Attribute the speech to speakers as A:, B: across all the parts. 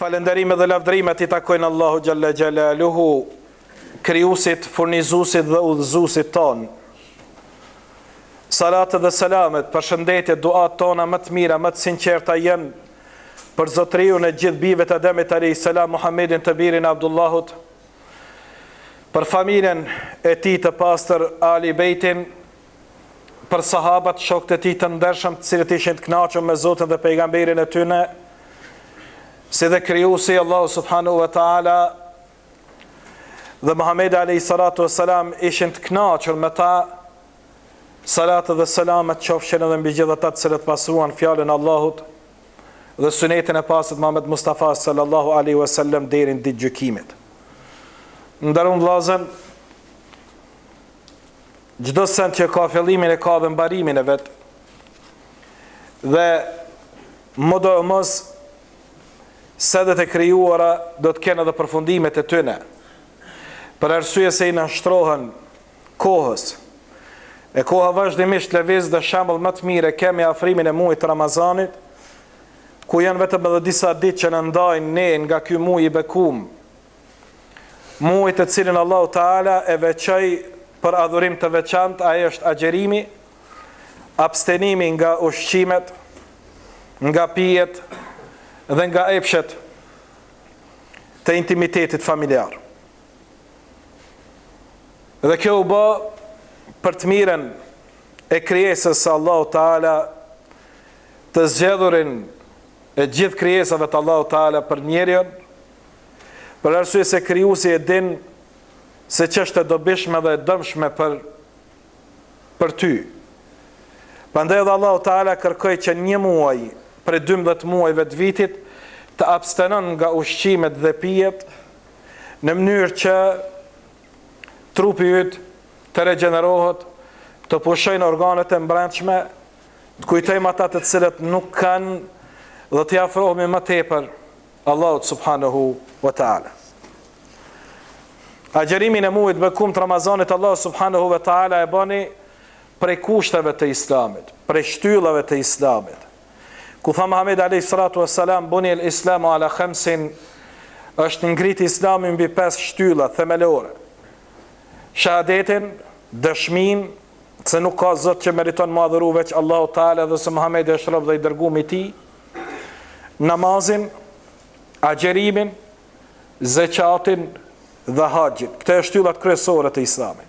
A: Falënderimet dhe lavdërimet i takojnë Allahut xhalla xhelaluhu, krijuesit, furnizuesit dhe udhëzuesit tonë. Salatet dhe selamet, përshëndetjet, duat tona më të mira, më të sinqerta janë për zotëriun e gjithë bijve të Ademit alayhis salam Muhammedin të birin e Abdullahut, për familjen e tij të pastër Ali Bejtin, për sahabat, shokët e tij të ndershëm, të cilët ishin të kënaqur me Zotin dhe pejgamberin e tyre, si dhe krijuesi Allahu subhanahu wa taala dhe Muhamedi alayhi salatu wasalam ishin të kënaqur me ta. Salatet dhe selamet qofshin edhe mbi gjithë ata të cilët pasuan fjalën e Allahut dhe sunetin e pastër të Muhammed Mustafa sallallahu alaihi wasallam deri në ditë gjykimit. Nderum vëllazën, Çdo send që ka fillimin e ka dhe mbarimin e vet. Dhe medoemos sendet e krijuara do të kenë edhe përfundimet e tyne. Për arsye se i nënshtrohen kohës. E koha vazhdimisht lëviz dhe shembull më të mirë e kemi afrimin e muajit të Ramazanit, ku janë vetëm edhe disa ditë që na ndajnë ne nga ky muaj i bekum, Muaj të cilin Allahu Teala e veçoi për adhurim të veçantë, ai është agjërimi, abstenimi nga ushqimet, nga pijet dhe nga epshet të intimitetit familjar. Dhe kjo u bë për të mirën e krijesës së Allahu Teala të zgjedhurin e gjithë krijesave të Allahu Teala për njeriun, Për arsye se krijuesi e din se ç'është e dobishme dhe e dëmshme për për ty. Prandaj edhe Allahu Teala kërkoi që një muaj prej 12 muajve të vitit të abstenon nga ushqimet dhe pijet në mënyrë që trupi yt të regjenerohet, të pushojnë organet e mbrendshme, të kujtojmë ata të cilët nuk kanë dhe t'i afrohemi më tepër Allahut subhanahu wa taala. Agjërimin e muajit bekum të Ramazanit Allahu subhanahu wa taala e bani prej kushteve të Islamit, prej shtyllave të Islamit. Ku tha Muhamedi alayhi salatu wassalam buni el islamu ala khamsin është ngrit Islami mbi pesë shtylla themelore. Shahadetin, dëshminë se nuk ka zot që meriton m'u adhuru veç Allahu Teala dhe se Muhamedi është rob dhe i dërguar i tij. namazin, agjerimin, zeqatin dhe haxhin. Këto janë shtyllat kryesore të Islamit.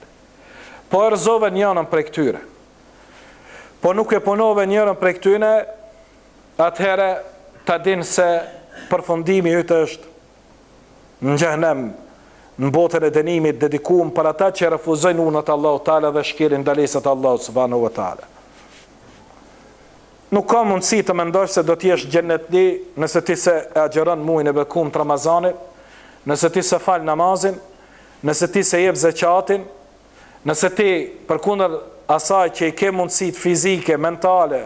A: Po e rrëzove njërën prej këtyre. Po nuk e punove njërën prej këtyre, atëherë ta din se përfundimi yt është në xhehenem, në botën e dënimit dedikum për ata që refuzojnë urdhnat e Allahut Teala dhe shkelin ndalesat e Allahut subhanahu wa taala. Nuk ka mundësi të mendosh se do të jesh xhennetli nëse ti s'e agjëron muajin e bekum të Ramazanit, nëse ti s'e fal namazin, nëse ti s'e jep zeqatin, nëse ti përkundër asaj që i ke mundësitë fizike, mentale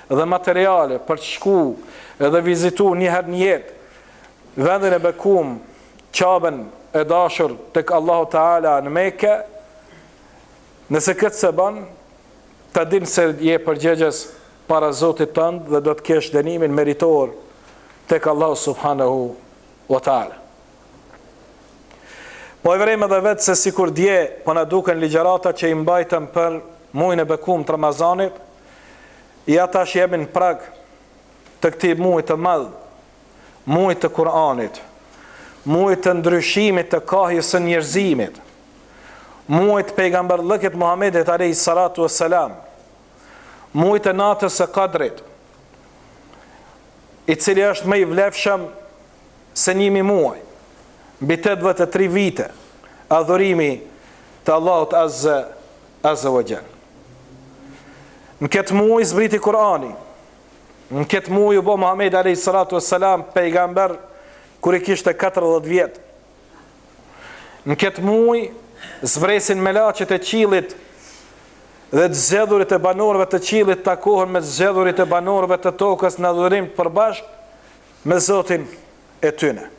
A: dhe materiale për të shku edhe vizitu një herë në jetë vendin e bekum, Qaben e dashur tek Allahu Teala në Mekë, nëse këtë s'e bën, Ta din se je përgjegjës para Zotit tënd dhe do të kesh dënimin meritor tek Allahu subhanahu wa taala. Po e vërejmë edhe vetë se sikur dje po na duken ligjëratat që i mbajtëm për muajin e bekum të Ramazanit, ja tash jemi në prag të këtij muaji të madh, muajit të Kur'anit, muajit të ndryshimit të kahjes së njerëzimit, muajit të pejgamberllëkit Muhamedit alayhi salatu wassalam, muajit të natës së Kadrit, i cili është më i vlefshëm se 1000 muaj, mbi 83 vite adhurimi të Allahut Azza Azza wa Jall. Në këtë muaj zbriti Kur'ani. Në këtë muaj u bë Muhamedi alayhi salatu wassalam pejgamber kur i kishte 40 vjet. Në këtë muaj zbresin melaqet e qiellit dhe të zgjedhurit e banorëve të qiellit takohen me të zgjedhurit e banorëve të tokës në adhurim të përbashkët me Zotin e tyne.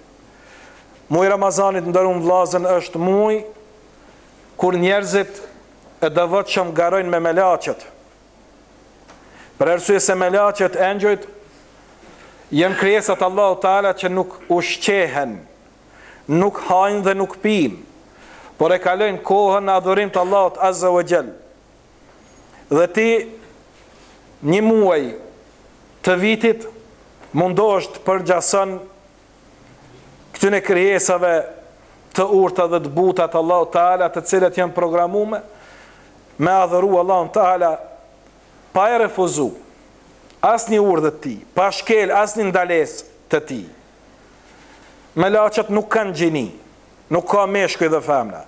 A: Muaji i Ramazanit nderum vllazën është muaj kur njerëzit e devotshëm garojnë me melaqet. Për arsye se melaqet engjëjt. Janë krijesat e Allahut Teala që nuk ushqehen, nuk hajnë dhe nuk pinë, por e kalojnë kohën në adhurim të Allahut Azza wa Jall. Dhe ti një muaj të vitit mundohesh të përngjason këtyne krijesave të urta dhe të buta të Allahut Teala, të cilët janë programume me adhuru Allahun Teala pa e refuzu asnjë urdhër të tij, pa shkel asnjë ndalesë të tij. Melaqet nuk kanë gjini, nuk ka meshkuj dhe femna.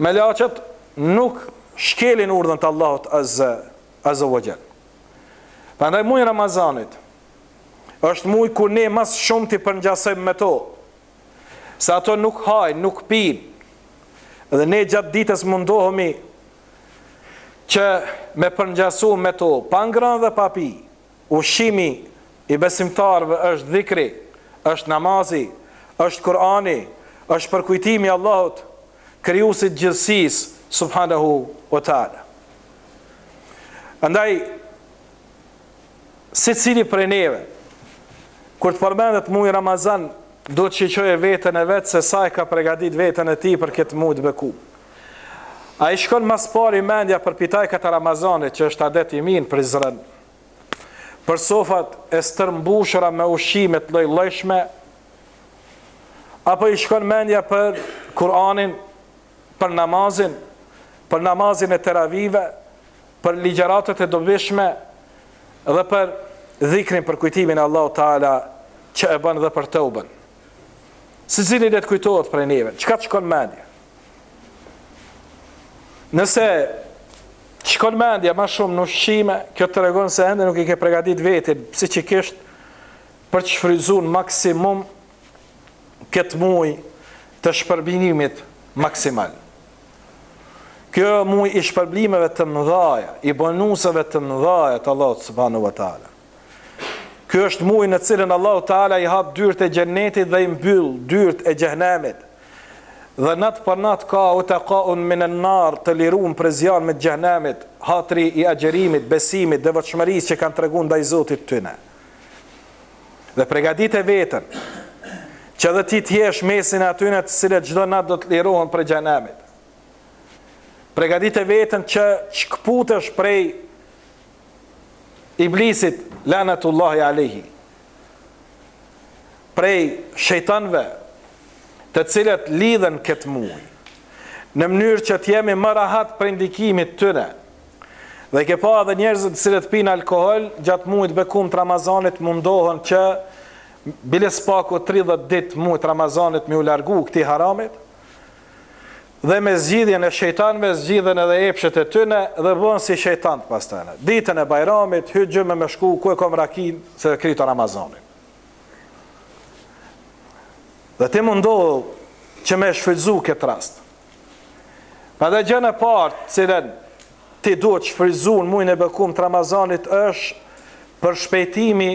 A: Melaqet nuk shkelin urdhën të Allahut Azza, Azza wa Jall. Prandaj muji i Ramazanit është muj kur ne ma së shumti përngjasojmë me to. Se ato nuk hajnë, nuk pinë. Dhe ne gjatë ditës mundohemi që me përngjasu me to, pa ngrënë dhe pa pi. Ushqimi i besimtarëve është dhikri, është namazi, është Kur'ani, është përkujtimi i Allahut, krijuesit të gjithësisë, subhanahu wa taala. Andaj secili prej neve kur të përmendet muaji Ramazan, duhet të shiqojë veten e vet se sa e ka pregatit veten e tij për këtë muaj të beku. A i shkon ma s'pari mendja për pitajkat e Ramazanit që është adet i mirë në Prizren, për sofat e stërmbushura me ushqime të lloj-llojshme, apo i shkon mendja për Kur'anin, për namazin, për namazin e teravive, për ligjëratat e dobishme dhe për dhikrin përkujtimin e Allahut Teala që e bën dhe për teuben. Secili le të kujtohet prej neve, çka të shkon mendja? Nëse të shkon mendja ma shumë në ushqime, kjo të tregon se ende nuk i ke pregatit veten psikikisht për të shfrytëzuar në maksimum këtë muaj të shpërblimit maksimal. Kjo muaj i shpërblimeve të mëdhaja, i bonuseve të mëdhaja të Allahut subhanahu wa taala. Ky është muaj në cilën Allahu Teala i hap dyert e xhennetit dhe i mbyll dyert e xhehenemit. Dhe natë për natë ka utaqaun min an-nar të lirum prej zjarmit të xhehenemit, hatri i agjërimit, besimit, devotshmërisë që kanë tregu ndaj Zotit tyne. Dhe pregadite veten, që edhe ti të jesh mesin e atyne të cilët çdo natë do të lirohen prej xhehenemit. Pregadite veten që të shkëputesh prej iblisit lanatullahi alejhi. Prej shejtanëve të cilët lidhen këtë muaj në mënyrë që të jemi më rahat prej ndikimit tyre. Dhe ke pa edhe njerëzit të cilët pinë alkool gjatë muajit bekum të Ramazanit mundohen që bile s'paku 30 ditë muajit Ramazanit me u largu këtij haramit dhe me zgjidhjen e shejtanëve zgjidhen edhe epshet e tyne dhe bëhen si shejtanët pastaj. Ditën e Bajramit hy gjymë me shku ku e kom rakin se e kryta Ramazanin. Dhe ti mundohu që me shfrytëzu këtë rast. Prandaj gjënë e parë të cilën ti duhet shfrytëzu në mujin e bekum të Ramazanit është përshpejtimi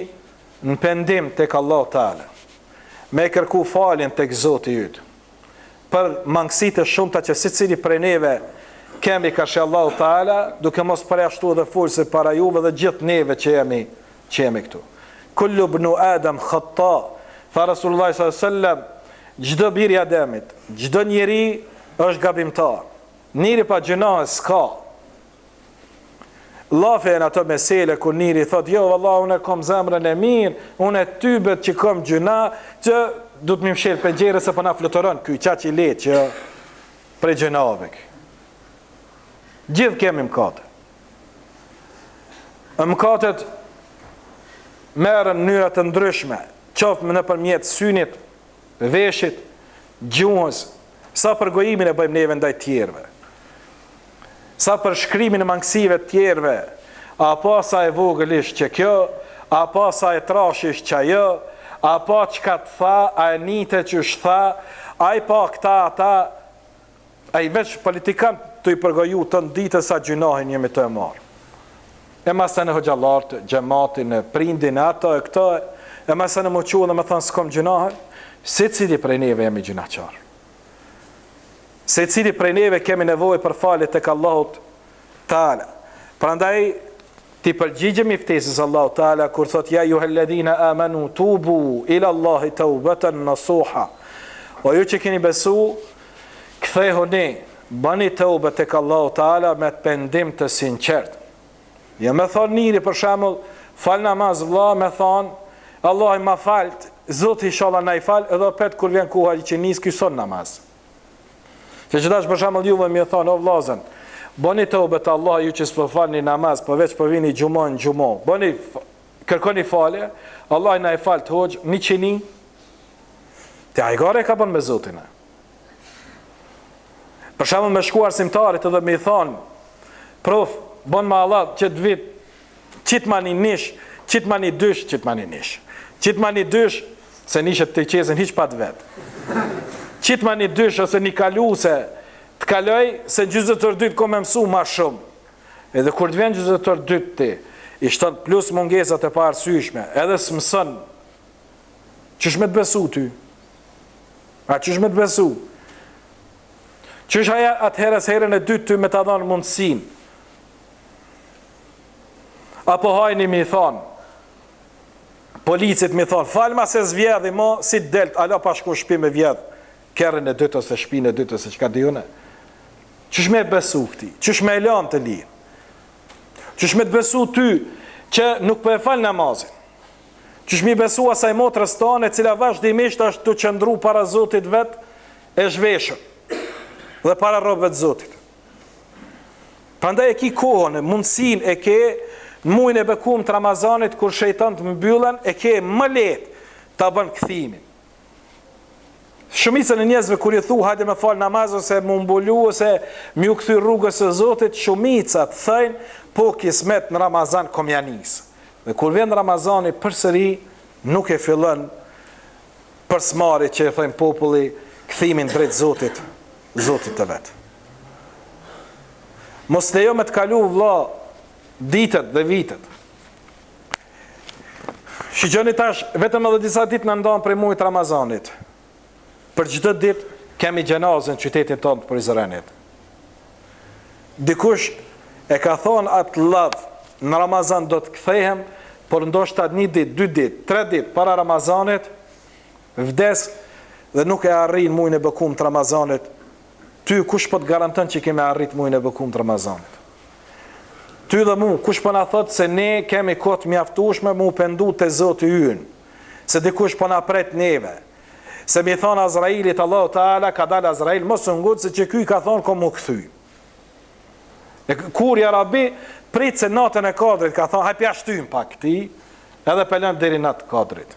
A: në pendim tek Allahu Teala. Me kërku faljen tek Zoti yt. Për mangësitë e shumta që secili prej neve kemi karshi Allahu Teala, duke mos përjashtu edhe folësin para juve dhe gjithë neve që jemi që jemi këtu. Kullu bnu Adam khata, tha Rasulullah sallallahu alaihi wasallam, çdo bir i Ademit, çdo njeri është gabimtar. Njeri pa gjynahe s'ka. Llafe janë ato mesele kur njeri thot, jo valla unë e kom zemrën e mirë, unë e tybet që kom gjynah, që du të më mshel penxhere se po na fluturon ky qaq i lehtë që prej gjynaheve. Gjithë kemi mëkate. Mëkatet merren në mënyra të ndryshme, qoftë nëpërmjet synit, veshit, gjuhës, sa përgojimin e bëjmë neve ndaj tjerëve. Sa përshkrimin e mangësive të tjerëve, a pa sa e vogël ish qe kjo, a pa sa e trashë ish qajo, a pa çka të tha, a e nite qysh tha, ai pa këta ata, Ai veç politikan tu i përgoju tënë ditën sa gjynahin jemi tu e marrë. E masane hoxhallarët, xhematin, prindin, ato e këto, e masane m'u çu dhe me thonë s'kom gjynahe, secili prej neve jemi gjynahqar. Secili prej neve kemi nevojë për falje tek Allahu Teala. Prandaj. T'i përgjigjemi ftesës Allahu Teala kur thotë ja ejuhelledhina amanu tubu ila Allahi taubatan nasuha. O ju që keni besu, kthehuni, bëni teube tek Allahu Teala me pendim të sinqert. Jo me thonë njeri për shembull, fal namaz vëlla me thonë Allahu ma falt, Zoti inshallah na i fal, edhe opet kur vjen koha që nis ky s'fal namaz. Se që tash për shembull juve me thonë, o vllazën, bëni teube te Allahu ju që s'po falni namaz, po veç po vini xhuma në xhuma. Bëni kërkoni falje, Allahu na e falt hoxh, një qini. Ti hajgare ka bën me Zotin. Për shembull me shku arsimtarit edhe me i thonë, prof, bën me Allah qët vit, qitma një nish, qitma një dysh, qitma një nish. Qitma një dysh, se nishet të qesin hiç pa të vet. Qitma një dysh ose një kaluse, të kaloj se në gjysmë të dytë ko me mësu ma shumë. Edhe kur të vjen gjysmë të dytë ti, i shton plus mungesat e paarsyeshme, edhe s'mëson. Qysh me të besu ty? A qysh me të besu? Qysh aja atëherë herën e dytë ty me ta dhanë mundësinë? Apo hajni mi thonë, policit mi thonë, falma se s'vjedhi mo, si delt, ala pa shku shpi me vjedh, kerrin e dytë ose shpinë e dytë ose çka di unë. Qysh me besu këti? Qysh me e lanë të lirë? Qysh me të besu ty që nuk po e fal namazin? Qysh me i besu asaj motrës tonë e cila vazhdimisht është tu qëndru para Zotit vet e zhveshur dhe para robëve të Zotit. Prandaj e ki kohën, mundësinë e ke në mujin e bekum të Ramazanit kur shejtanët mbyllen e ke më lehtë ta bën kthimin. Shumicën e njerëzve kur i thu hajde me fal namaz ose mu mbulu ose me ju kthy rrugës së Zotit, shumica të thëjnë po kismet në Ramazan kom ja nis. Dhe kur vjen Ramazani përsëri nuk e fillon për s'mari që e thëjnë populli kthimin drejt Zotit, Zotit të vet. Mos lejo me të kalu vlla ditët dhe vitet. Shiqoni tash, vetëm edhe disa ditë na ndan prej mujit Ramazanit. Për çdo ditë kemi xhenaze në qytetin tonë të Prizrenit. Dikush e ka thonë atë llaf në Ramazan do të kthehem, por ndoshta një ditë, dy ditë, tre ditë para Ramazanit vdes dhe nuk e arrin mujin e bekum të Ramazanit. Ty kush po të garanton që ke me arrit mujin e bekum të Ramazanit? Ty dhe mu, kush po na thotë se ne kemi kohë të mjaftueshme mu pendu te Zoti ynë, se dikush po na pret neve, se mi thonë Azrailit Allahu Teala ka dal Azrail, mos u ngut se që ky ka thonë kom mu kthy. E kur ja Rabi, prit se natën e kadrit ka thonë, haj pja shtym pak këtij, edhe pe lën deri natë kadrit.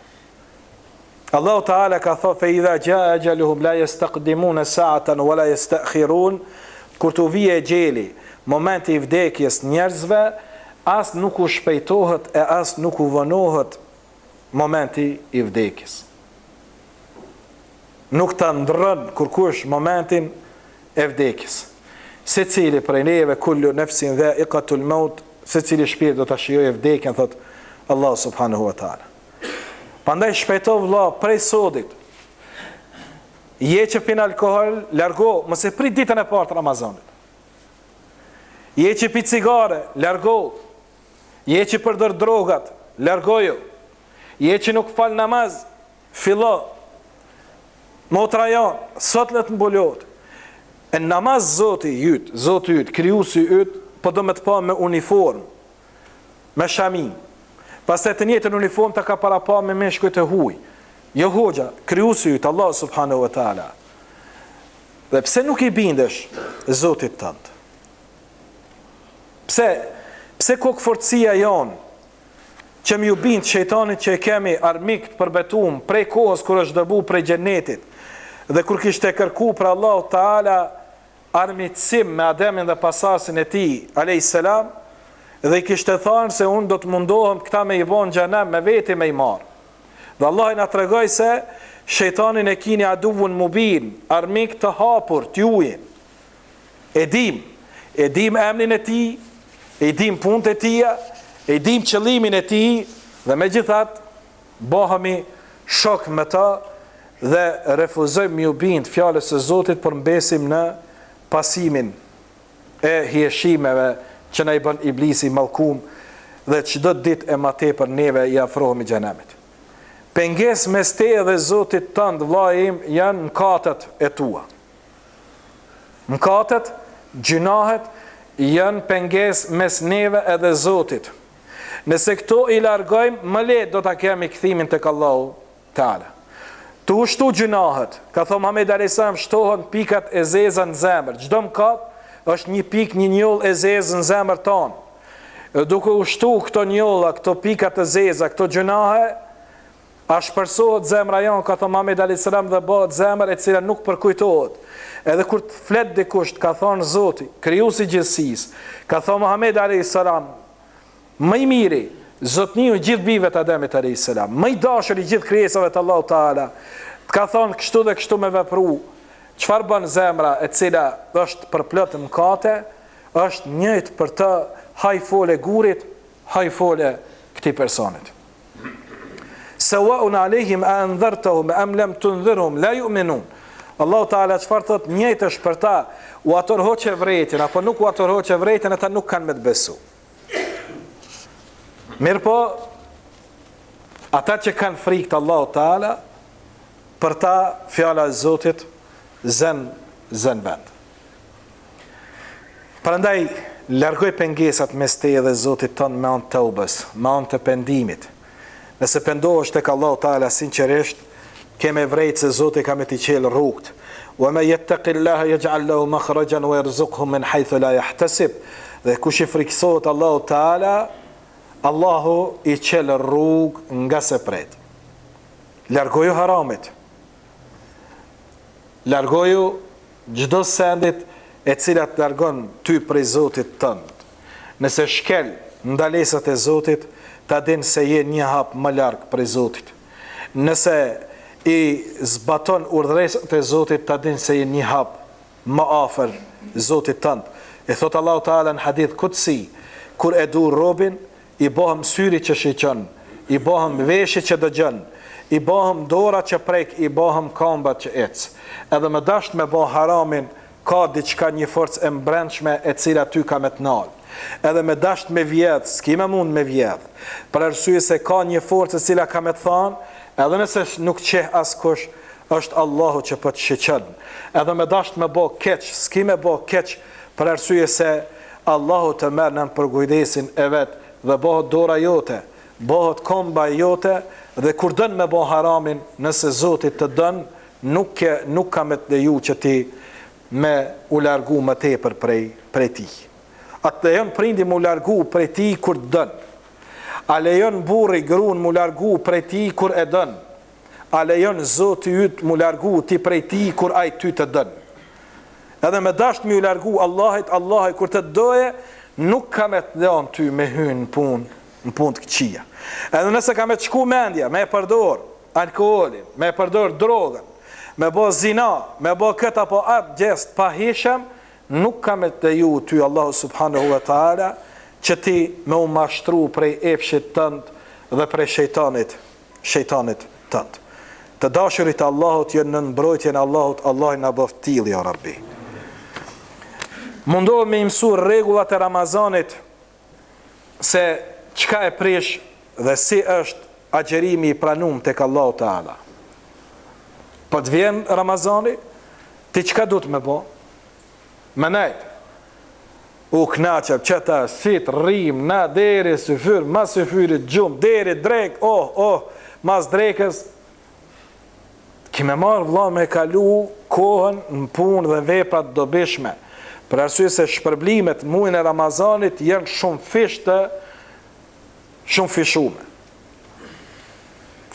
A: Allahu Teala ka thonë fe idha jaa ajaluhum la yastaqdimuna sa'atan wa la yasta'khirun, kur t'u vijë exheli, momenti i vdekjes njerëzve, as nuk u shpejtohet e as nuk u vonohet momenti i vdekjes. Nuk ta ndrron kurkush momentin e vdekjes. Secili prej neve kullu nefsin dha'iqatul maut, secili shpirt do ta shijojë vdekjen, thot Allahu subhanahu wa taala. Prandaj shpejto vëlla prej sodit. Je që pin alkohol, largo, mos e prit ditën e parë të Ramazanit. Je që pi cigare, largo. Je që përdor drogat, largoju. Je që nuk fal namaz, fillo. Motra jonë, sot le të mbulohet. E namaz Zoti yt, Zoti yt, krijuesi yt, po do me të pa me uniformë. Me shami. Pastaj të njëjtën uniformë ta ka parapa me meshkujt e huaj. Jo hoxha, krijuesi yt, Allahu subhanahu wa taala. Dhe pse nuk i bindesh Zotit tënd? Pse pse kokëfortësia jonë që me ju bind shejtanit që e kemi armik të përbetum prej kohës kur është dëbu prej xhenetit dhe kur kishte kërku prej Allahu Teala armiqësim me Ademin dhe pasardhësin e tij, alejhi selam, dhe i kishte thanë se unë do të mundohem këta me i bo në xhenem me veti me i marrë. Dhe Allahu na tregoi se shejtanin e kini aduvun mubin, armik të hapur, t'jujin. E dim, e dim emrin e tij, e dim punët e tija, e dim qëllimin e tij dhe megjithatë Bëhemi shok me ta dhe refuzojmë me ju bind fjalës së Zotit por mbesim në pasimin e hijeshimeve që na i bën iblisi i mallkum. Dhe çdo ditë e ma tepër neve i afrohemi xhenemit. Pengesë mes teje dhe Zotit tënd vëllai im janë mëkatet e tua. Mëkatet, gjynahet janë pengesë mes neve edhe Zotit. Nëse këto i largojmë, më lehtë do ta kemi kthimin tek Allahu Teala. Tu u shtu gjynahet, ka thënë Muhamedi alejhi selam, shtohen pikat e zeza në zemër. Çdo mëkat është një pikë, një njollë e zezë në zemër tonë. Dhe duke u shtu këto njolla, këto pika të zeza, këto gjynahe, ashpërsohet zemra jonë, ka thënë Muhamedi alejhi selam dhe bëhet zemër e cila nuk përkujtohet. Edhe kur të flet dikush, të ka thënë Zoti, krijuesi i gjithësisë, ka thënë Muhamedi alejhi selam, Më i miri, Zotniu i gjithë bijve të Ademit alejhi selam, më i dashur i gjithë krijesave të Allahut Teala, të ka thënë kështu dhe kështu me vepru, çfarë bën zemra e cila është përplot mëkate, është njëjtë për të haj fole gurit, haj fole këtij personit. Sawaun alejhim a andhartahum am lam tunzirhum la yu'minun. Allahu Teala çfarë thotë, njëjtë është për ta, ua tërhoqe vërejtjen apo nuk ua tërhoqe vërejtjen, ata nuk kanë me të besu. Mirëpo, ata që kanë frikë të Allahu Teala, për ta fjala e Zotit zen zen vend. Prandaj largoj pengesat mes teje dhe Zotit tënd me anë të teubes, me anë të pendimit. Nëse pendohesh tek Allahu Teala sinqerisht, ke me vrejt se Zoti ka me t'i çel rrugët. Wa men yattaqillaha yaj'al lahu makhrajan wa yarzuqhu min haythu la yahtasib. Dhe kush i frikësohet Allahut Teala, Allahu i çel rrugë nga s'e pret. Largoju haramit. Largoju çdo sendit e cila të largon ty prej Zotit tënd. Nëse shkel ndalesat e Zotit, ta din se je një hap më larg prej Zotit. Nëse i zbaton urdhëresat e Zotit, ta din se je një hap më afër Zotit tënd. E thotë Allahu Teala në hadith kudsi, kur e du robin, I bëhem syri që shiqon, i bëhem veshi që dëgjon, i bëhem dora që prek, i bëhem kamba që ec. Edhe me dasht me ba haramin, ka diçka një forcë e mbrendshme e cila ty ka me të nal. Edhe me dasht me vjedh, s'ki me mund me vjedh. Për arsye se ka një forcë e cila ka me të thanë, edhe nëse nuk t'sheh askush, është Allahu që po të shiqon. Edhe me dasht me bo keq, s'ki me bo keq, Për arsye se Allahu të merr nën përkujdesin e vet dhe bëhet dora jote, bëhet komba jote dhe kur don me bo haramin, nëse Zoti të don, nuk ke nuk ka me të leju që ti me u largu më tepër prej prej tij. A të lejon prindi m'u largu prej tij kur të don? A lejon burri gruan m'u largu prej tij kur e don? A lejon Zoti yt m'u largu ti prej tij kur ai ty të don? Edhe me dasht me ju largu Allahit, Allahi kur të doje, nuk ka me të lënë ty me hy në punë, në punë të këqija. Edhe nëse ka me të shku mendja, me e përdor alkoolin, me e përdor drogën, me bo zina, me bo këtë apo atë gjest pahijshëm, nuk ka me të leju ty Allahu subhanahu wa taala që ti me u mashtru prej epshit tënd dhe prej shejtanit shejtanit tënd. Të dashurit e Allahut janë nën mbrojtjen e Allahut, Allahu na bëftë të tillë ja Rabbi. Mundohem me i mësu rregullat e Ramazanit se çka e prish dhe si është agjërimi i pranum tek Allahu Teala. Po të vjen Ramazani, ti çka duhet me bo? Me nejt. U knaqëm qeta si të rrim na deri syfyr mas syfyrit gjum deri drek oh oh mas drekës ki me marr vlla me kalu kohën në punë dhe vepra të dobishme për arsye se shpërblimet mujin e Ramazanit janë shumëfish të shumëfishume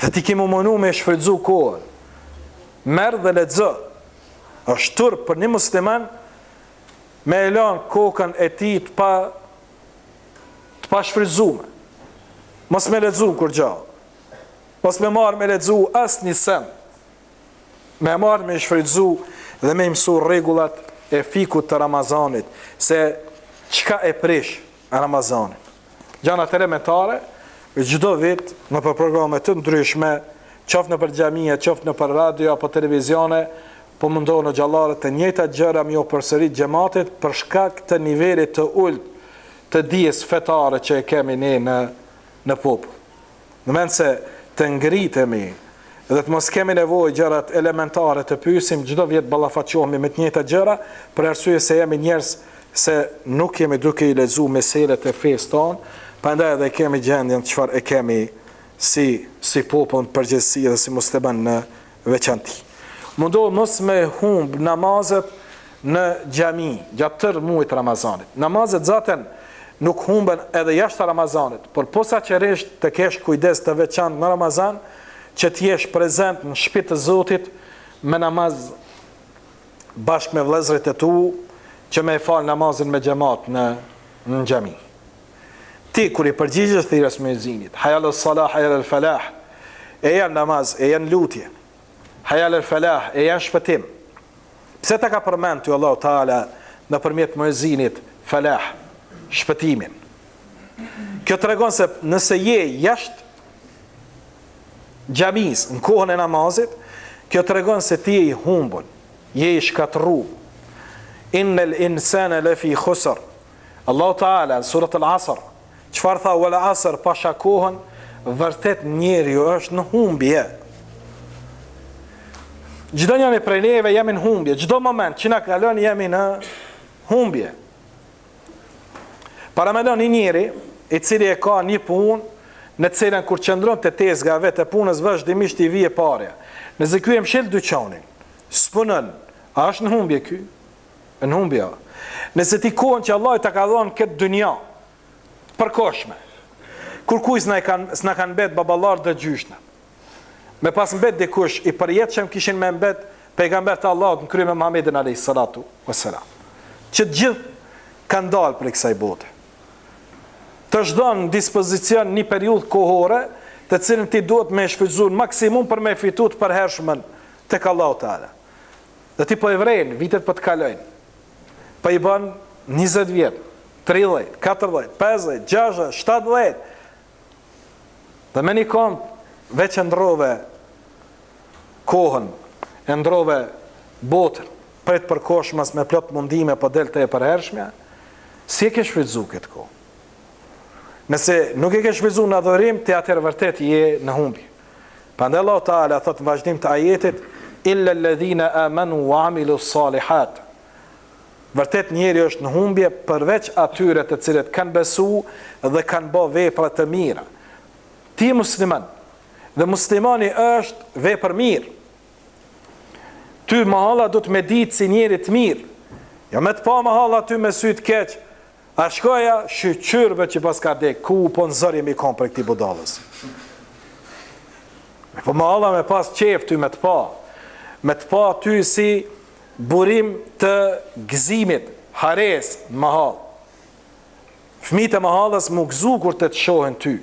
A: dhe ti ki m'u munu me shfrytzu kohën merr dhe lexo është turp për një musliman me e lanë kokën e tij të pa të pashfrytëzume. Mos me lexu kurgja. Mos me marrë me lexu asnjë send. Me marrë me shfrytëzu dhe me i mësu rregullat e fikhut të Ramazanit, se çka e prish Ramazanin. Gjanat elementare, çdo vit nëpër programe të ndryshme, qoftë nëpër xhamia, qoftë nëpër radio apo televizione, po mundohen hoxhallarët të njëjtat gjëra me ju përsërit xhematit për shkak të nivelit të ulët. të dijes fetare që e kemi ne në në popull. Në vend se të ngritemi dhe të mos kemi nevojë gjërat elementare të pyesim, çdo vjet ballafaqohemi me të njëjtat gjëra, për arsye se jemi njerëz se nuk jemi duke i lexu meselet e fesë tonë, prandaj edhe kemi gjendjen çfarë e kemi si si popull në përgjithësi dhe si musliman në veçanti. Mundohu mos me humb namazet në xhami gjatë tërë muajit të Ramazanit. Namazet zaten nuk humben edhe jashtë Ramazanit, por posaçërisht të kesh kujdes të veçantë në Ramazan që të jesh prezent në shtëpi të Zotit me namaz bashkë me vëllezërit e tu që me e fal namazin me xhamat në në xhami. Ti kur i përgjigjesh thirrjes muezinit, hayya ala salah, hayya ala falah, eja në namaz, eja në lutje. Hayya ala falah, eja në shpëtim. Pse ta ka përmend ty Allahu Teala nëpërmjet muezinit falah, shpëtimin? Kjo tregon se nëse je jashtë xhamisë në kohën e namazit, kjo tregon se ti je i humbun, je i shkatërru. Innel insane lefi khusr. Allahu Teala në surat Al-Asr, çfarë tha wal asr pasha kohën, vërtet njeriu është në humbje. Çdo njëri prej neve jemi në humbje, çdo moment që na kalon jemi në humbje. Paramendo një njeri i cili e ka një punë në të cilën kur qëndron te tezga e vet e punës vazhdimisht i vije parja. Nëse ky e mshel dyqanin, s'punon, a është në humbje ky? Në humbje. Nëse ti kohën që Allahu ta ka dhënë këtë dynja të përkohshme, kurkujt s'na kanë s'na kanë mbet baballarët dhe gjyshnat. Me pas mbet dikush i përjetshëm kishin me mbet pejgamberët e Allahut në krye me Muhammedin alayhi salatu wassalam. Që të gjithë kanë dalë prej kësaj bote. Të është dhënë në dispozicion një periudhë kohore, të cilën ti duhet me shfrytëzu në maksimum për me fitu të përhershmen tek Allahu Teala. Dhe ti po e vren, vitet po të kalojnë. Po i bën 20 vjet, 30, 40, 50, 60, 70. Dhe me një kont veç e ndrove kohën, e ndrove botën, prej të përkohshmes me plot mundime po del te e përhershmja, si e ke shfrytëzu këtë kohë? Nëse nuk e ke shfrytëzu në adhurim, ti atëherë vërtet je në humbje. Prandaj Allahu Teala thotë në vazhdim të ajetit, Illa alladhina amanu wa amilu salihat. Vërtet njeriu është në humbje përveç atyre të cilët kanë besu dhe kanë bë vepra të mira. Ti je musliman dhe muslimani është vepër mirë. Ty mahalla duhet me ditë si njeri të mirë. Jo me të pa mahalla ty me sy të keq, A shkoja shyqyr be që paska dek, ku po në zor jemi kon prej këtij budallës. Po mahalla me pas qef ty me të pa, me të pa ty si burim të gëzimit, hares në mahallë. Fëmijët e mahallës mu gëzu kur të të shohin ty,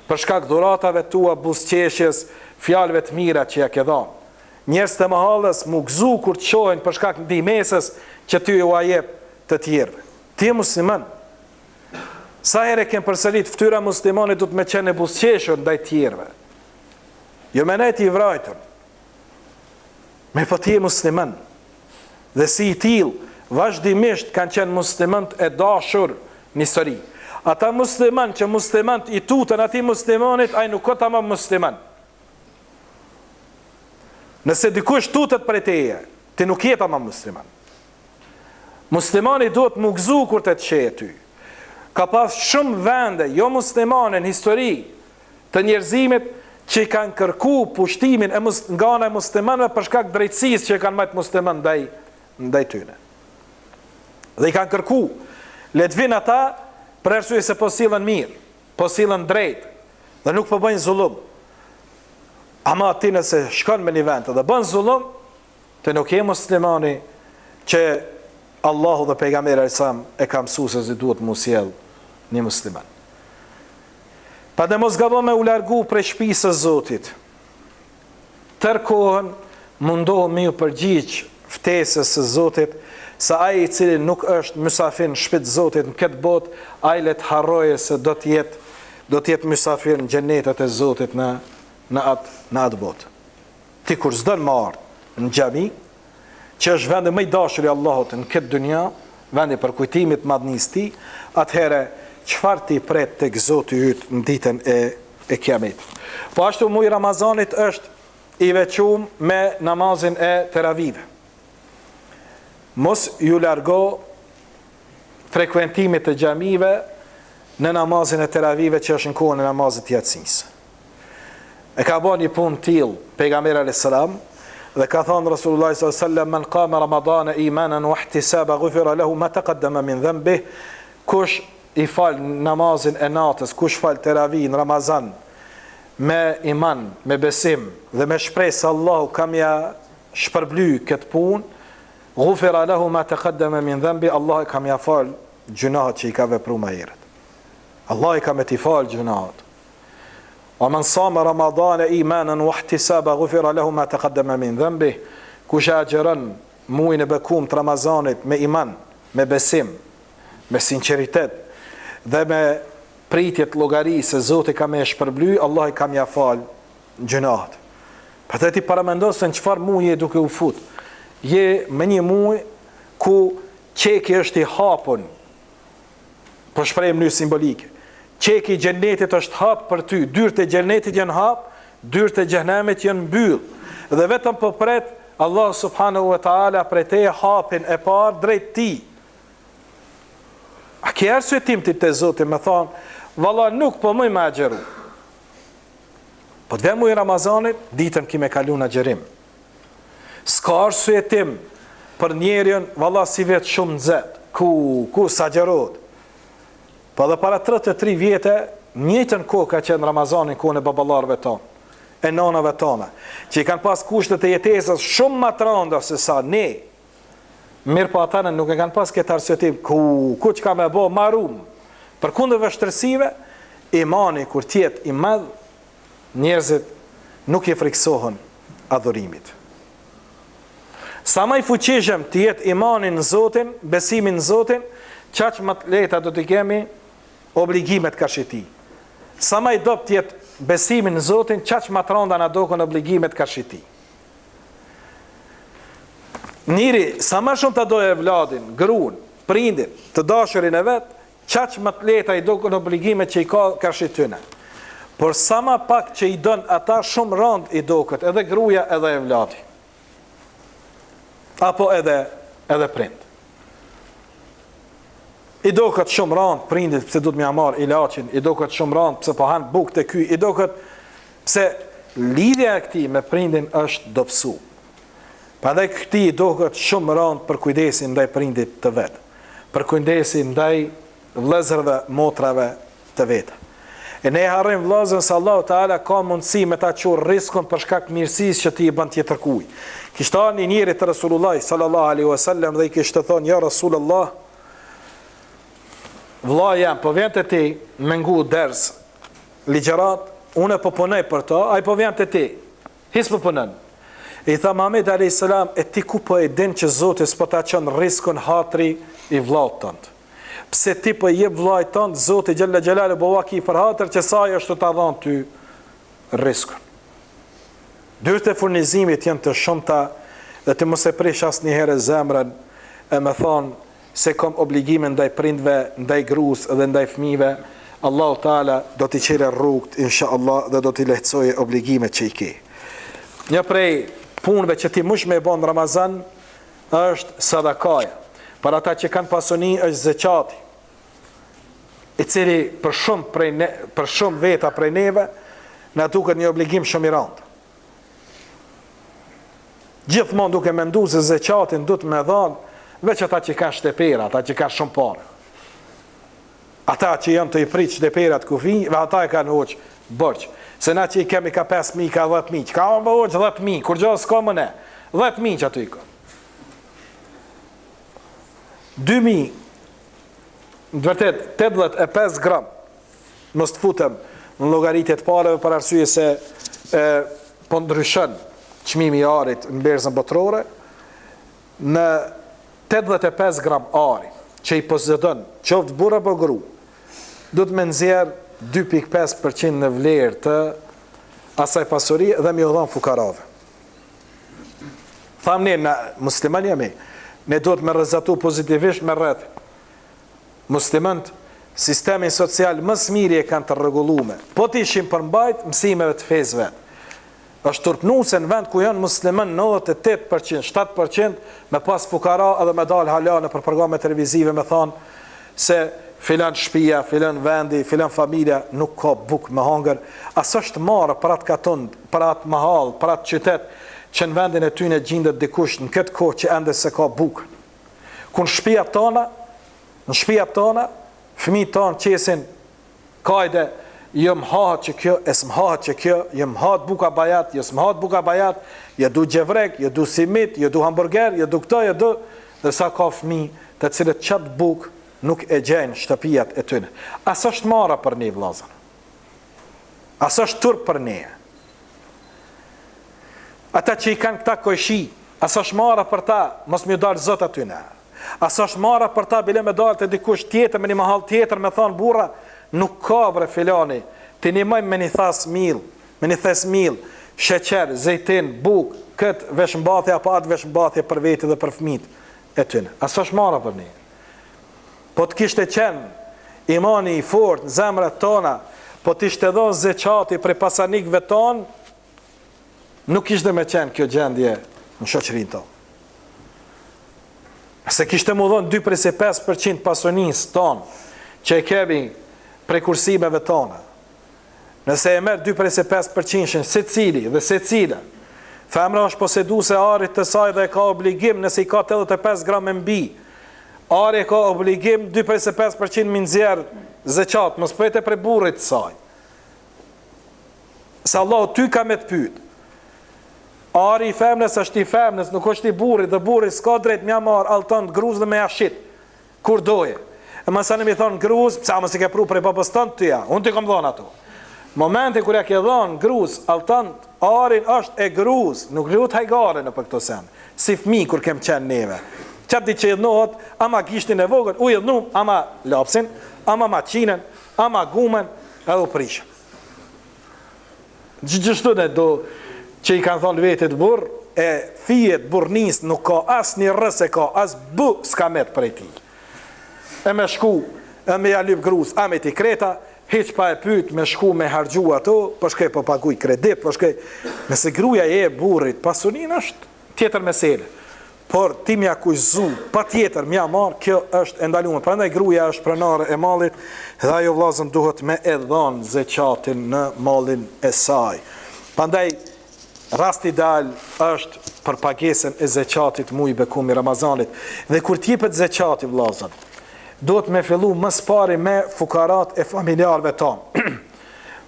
A: për shkak dhuratave tua, buzëqeshjes, fjalëve të mira që ja ke dhanë. Njerëzit e mahallës mu gëzu kur të shohin për shkak ndihmesës që ti ua jep të tjerëve. Ti je musliman. Sa herë e kem përsërit, fytyra e muslimanit duhet me qenë e buzëqeshur ndaj të tjerëve. Jo me nejt i vrajtur. Mirëpo ti je musliman. Dhe si i tillë, vazhdimisht kanë qenë muslimanët e dashur në histori. Ata musliman që muslimanët i tuten atij muslimanit, ai nuk o tamam musliman. Nëse dikush tutet prej teje, ti nuk je tamam musliman. Muslimani duhet mu gëzu kur të të sheh ty. Ka pas shumë vende jo muslimane në histori të njerëzimit që i kanë kërku pushtimin e mus, nga ana e muslimanëve për shkak drejtësisë që e kanë majtë muslimanët ndaj ndaj tyne. Dhe i kanë kërku le të vinë ata për arsye se po sillen mirë, po sillen drejt dhe nuk po bëjnë zullum. Ama ti nëse shkon me një vend dhe bën zullum, Ti nuk je muslimani që Allahu dhe pejgamberi alejhi selam e ka mësu se si duhet mu sjell një musliman. Prandaj mos gabo me u largu prej shtëpisë së Zotit. Tërë kohën mundohu me ju përgjigj ftesës së Zotit, se ai i cili nuk është mysafir në shtëpi të Zotit në këtë botë, ai le të harrojë se do të jetë do të jetë mysafir në xhenetet e Zotit në në atë në atë botë. Ti kur s'don me ardhë në xhami, që është vendi më i dashur i Allahut në këtë dynja, vendi i përkujtimit të madhnisë tij, atëherë çfarë t'i pret tek Zoti yt në ditën e e Kiametit. Po ashtu muji i Ramazanit është i veçum me namazin e teravive. Mos ju largo frekuentimit të xhamive në namazin e teravive që është në kohën e namazit të jacisë. E ka bo një punë tillë pejgamberi alayhis salam dhe ka thënë Rasulullah sallallahu alaihi wasallam men qama ramadana imanan wa ihtisaba ghufira lahu ma taqaddama min dhanbi kush i fal namazin e natës kush fal teravi në Ramazan me iman me besim dhe me shpresë se Allahu ka me ja shpërbly këtë punë ghufira lahu ma taqaddama min dhanbi Allahu ka me ja fal gjynahet që i ka vepru më herët Allahu ka me t'i fal gjynahet Wa men sama Ramadane imanan wa ihtisaba ghufira lahu ma taqaddama min dhanbih, Kush e agjëron muajin e bekum të Ramazanit me iman, me besim, me sinqeritet dhe me pritje të llogarisë se Zoti ka me e shpërbly, Allahu ka me ia fal gjynahet. Prandaj ti paramendo se në çfarë muaji je duke u fut. Je me një muaj ku çeki është i hapun Po shpreh në mënyrë simbolike. Çeki i xhenetit është hap për ty, dyert e xhenetit janë hap, dyert e xhehenemit janë mbyll. Dhe vetëm po pret Allah subhanahu wa taala prej teje hapin e parë drejt tij. A ke arsyetim ti te Zoti me thon, valla nuk po muj me agjëru. Po të vjen muji i Ramazanit, ditën ki me kalu në agjërim. S'ka arsyetim për njerin, valla sivjet shumë nxehtë, ku, ku s'agjërohet. Po edhe para 33 vjete, njëjtën kohë ka qenë Ramazani kohën e baballarëve tonë, e nonave tona, që i kanë pas kushtet e jetesës shumë më të rënda se sa ne. Mirëpo ata në nuk e kanë pas këtë arsyetim, ku, ku çka me bo, marum. Përkundër vështirësive, imani kur t'jetë i madh, Njerëzit nuk i frikësohen adhurimit. Sa më i fuqishëm të jetë imani në Zotin, besimi në Zotin, qaq më të lehta do t'i kemi obligimet karshi tij. Sa më i dobët të jetë besimi në Zotin, qaq më të rënda na duken obligimet karshi tij. Njeri, sa më shumë ta dojë evladin, gruan, prindin, të dashurin e vet, Qaq më të lehta i duken obligimet që i ka karshi tyne. Por sa ma pak që i don ata shumë rëndë i duket edhe gruaja edhe evladi. Apo edhe edhe prind. I duket shumë rëndë prindit pse duhet me ia marr ilaçin, i duket shumë rëndë pse po han bukë te ky, i duket pse lidhja e këtij me prindin është dobësu. Prandaj këtij i duket shumë rëndë përkujdesi ndaj prindit të vet, përkujdesi ndaj vëllezërve, motrave të veta. E ne harrojmë vëllazën se Allahu Teala ka mundësi me ta çu rriskun për shkak të mirësisë që ti i bën tjetërkujt. Kishte ardhur një njeri te Resulullah sallallahu alaihi wasallam dhe i kishte thonë ja Resulullah vëllai jem po vjen te ti me ngu ders ligjërat, unë po punoj për to, ai po vjen te ti. Hiç s'po punon. I tha Muhamedi alejhi selam, e ti ku po e din që Zoti s'po ta çon rriskun hatri i vllaut tënd? Pse ti po i jep vllait tënd, Zoti xhalla xhelalu po vaki për hatër që sa ai është tu ta dhënë ty rriskun. Dyert e furnizimit janë të shumta dhe ti mos e prish asnjëherë zemrën e me thonë se kom obligime ndaj prindve, ndaj grus dhe ndaj fëmijëve, Allahu Teala do t'i çelë rrugët inshallah dhe do t'i lehtësojë obligimet që i ke. Një prej punëve që ti mush me bo në Ramazan është sadakaja. Për ata që kanë pasuni është zeqati, i cili për shumë prej ne, për shumë veta prej neve na duket një obligim shumë i rëndë. Gjithmonë duke mendu se zeqatin duhet me dhanë veç ata që kanë shtepera, ata që kanë shumë pare. Ata që janë tu i prit shteperat kufi, dhe ata e kanë hoq borxh. Se na që i kemi ka 5.000, ka 10.000, ka më hoq 10.000, kurgjo s'ka më ne, 10.000 që aty i ka. 2.000, në të vërtet, 85 gram, Mos të futem në llogaritje të pareve për arsye se e, po ndryshon çmimi i arit në berzën botërore. Në 85 gram ari që i posedon qoftë burrë apo gru, duhet me nxjerr 2.5% në vlerë të asaj pasurie dhe me ju dhon fukarave. Tham ne, na musliman jemi, ne duhet me rrezatu pozitivisht me rreth. Muslimanët. Sistemin social më së miri e kanë të rregullume. Po të ishin përmbajt mësimeve të fesë vet. Është turpnuese në vend ku janë musliman 98 për qind, 7 për qind me pas fukara edhe me dalë hala nëpër programe televizive me thanë se filan shpia, filan vendi, filan familja nuk ka bukë me hangër, a s'është marre për atë katund, për atë mahallë, për atë qytet që në vendin e tyne gjindet dikush në këtë kohë që ende s'e ka bukën. Ku në shpijat tona, në shpijat tona, fëmijët tanë qesin Kajde, jo më hahet që kjo, e s'më hahet që kjo, jo më hahet buka bajat, jo s'më hahet buka bajat, jo du gjevrek, jo du simit, jo du hamburger, jo du këto, jo du... Dhe sa ka fëmijë të cilët qatë bukë nuk e gjejnë n'shtëpijat e tyne. A s'është marre për ne, vllazën? A s'është turp për ne? Ata që i kanë këta kojshi, a s'është marre për ta, mos me ju dalë zot atyne? A s'është marre për ta bile me dalë te dikush tjetër me një mahallë tjetër me thanë burra nuk ka bre filani t'i nimojmë me një thasë mill me një thes mill sheqer zejtin bukë këtë veshmbathje apo atë veshmbathje për veti dhe për fëmijët e tyne a s'është marre për ne po të kishte qenë imani i fortë në zemrat tona po të ishte dhënë zeqati prej pasanikëve tonë nuk kishte me qenë kjo gjendje në shoqërinë tonë Se kishte m'u dhonë 2,5% pasunisë tonë, që e kemi prej kursimeve tona. Nëse e merr 2,5% secili dhe secila, femra është poseduese e arit të saj dhe e ka obligim nëse i ka 85 gram e mbi, ari e ka obligim 2,5% me nxjerr zeqat, mos prite prej burrit të saj. Se Allahu ty ka me të pyet. Ari i femnës është i femnës, nuk është i burrit dhe burri s'ka drejt me ja marr allton grus dhe me ja shit. Kur doje. E masanej me i thon grus, pse a mos i ke pru prej babës tënd ty ja? Unë t'i kam dhënë ato. Momentin kur ja ke dhënë grus allton arin është e grus, nuk luhet hajgare nëpër këto sende. Si fëmijë kur kem qenë neve. Qatë ditë që idhnohet, ama gishtin e vogël, u idhnu, ama lapsin, ama maqinën, ama gumën, edhe u prishën. Gjithashtu ne do që i kanë thonë vetit burr, e fijet burrnis nuk ka as një rr s'e ka, as b s'ka met prej tij. E me shku, e me ja lyp grus, a me ti kreta, hiç pa e pyet me shku me harxhu ato, po shkoj po paguj kredit, po shkoj. Nëse gruaja e burrit pasunin është tjetër mesele. Por ti m'ja kushtëzu, patjetër m'ja marr, kjo është e ndalume. Prandaj gruaja është pronare e mallit dhe ajo vllazën duhet me e dhon zeqatin në mallin e saj. Prandaj rasti ideal është për pagesën e zeqatit muji i bekum i Ramazanit. Dhe kur t'jepet zeqati vllazën, duhet me fillu më së pari me fukarat e familjarëve tonë.